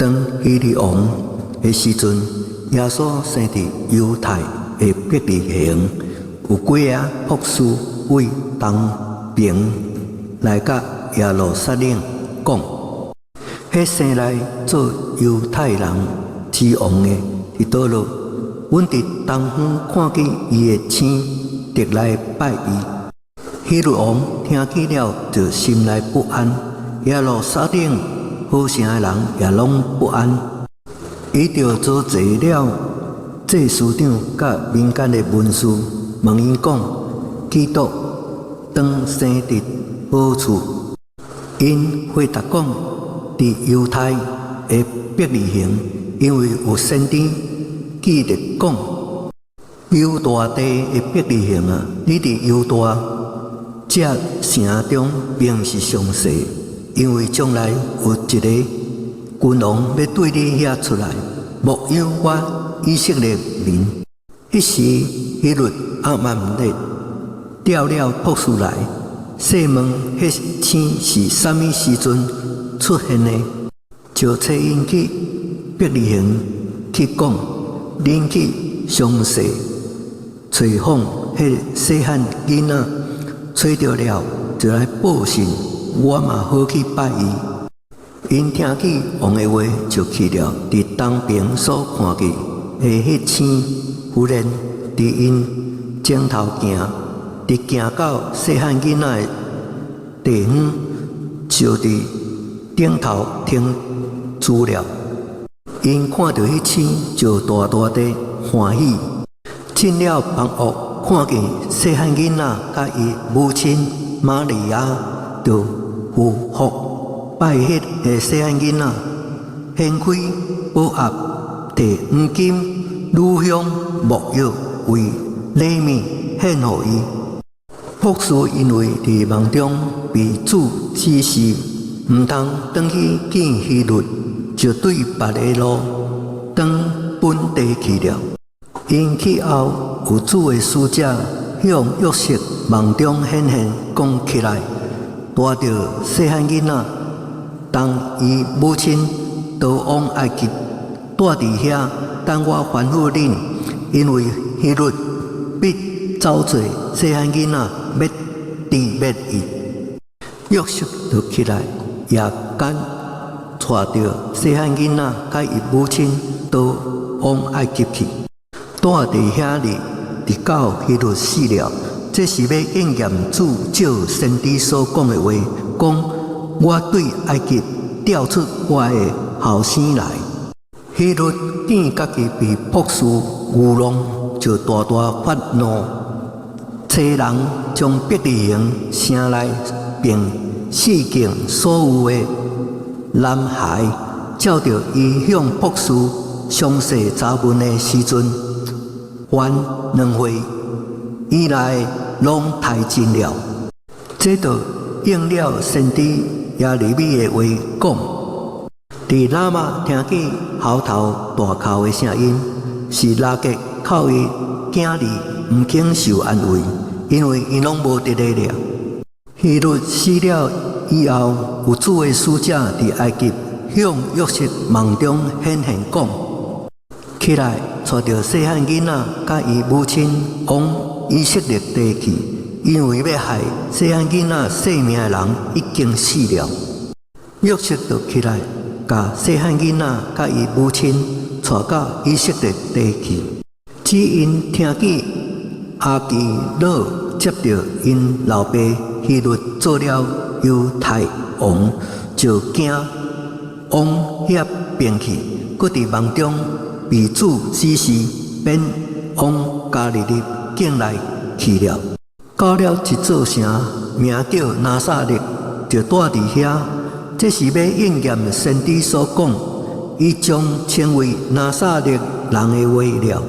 當希律王的時陣，耶穌生佇猶太的伯利恆，有幾个卜師對東爿來佮耶路撒冷講：彼生來做猶太人之王的佇佗落？阮佇東方看見伊的星，特來拜伊。希律王聽見了，就心內不安，耶路撒冷合城的人也攏不安。伊就召集了祭司長佮民間的文士，問𪜶講：基督當生佇何處？𪜶回答講：佇猶太的伯利恆，因為有先知記著講：猶大地的伯利恆啊，你佇猶大這城中並毋是上細，因為將來有一個君王欲對你遐出來，牧養我以色列民。彼時希律暗暗的調了卜師來，細問彼星是啥物時陣出現的，就差𪜶去伯利恆去講：恁去詳細揣訪彼細漢囡仔，揣著了，就來報信，我嘛好去拜伊。𪜶聽見王的話，就去了。佇東爿所看見的彼星，忽然佇𪜶前頭行，直行到細漢囡仔的地方，就佇頂頭停住了。𪜶看著彼星，就大大的歡喜。進了房屋，看見細漢囡仔佮伊母親瑪利亞，就俯伏拜彼个細漢囡仔，掀開寶盒，提黃金、乳香、沒藥為禮物獻予伊。卜師因為佇夢中被主指示，毋通轉去見希律，就對別个路轉本地去了。𪜶去後，有主的使者向約瑟夢中顯現，講起來，帶著細漢囡仔，同伊母親逃往埃及，蹛佇遐等我吩咐恁，因為希律欲走揣細漢囡仔，欲除滅伊。約瑟就起來，夜間帶著細漢囡仔佮伊母親逃往埃及去，蹛佇遐裡，直到希律死了。這是欲應驗主藉先知所講的話，講我對埃及調出我的後生來。希律見家己被卜師愚弄，就大大發怒，差人將伯利恆城內並四境所有的男孩，照著伊向卜師詳細查問的時陣，凡2歲以內攏刣盡了。這就應了先知耶利米的話講：佇喇瑪聽見號啕大哭的聲音，是拉結哭伊囝兒毋肯受安慰，因為𪜶攏無佇咧了。希律死了以後，有主的使者佇埃及向約瑟夢中顯現講：起來，帶著細漢囡仔佮伊母親往以色列地去，因為欲害細漢囡仔性命的人已經死了。約瑟就起來，共細漢囡仔佮伊母親帶到以色列地去。只因聽見亞基老接著𪜶老爸希律做了猶太王，就驚往遐爿去，閣佇夢中被主指示，免往加利利境內去了。到了一座城，名叫拿撒勒，就蹛佇遐。這是欲應驗先知所講，伊將稱為拿撒勒人的話了。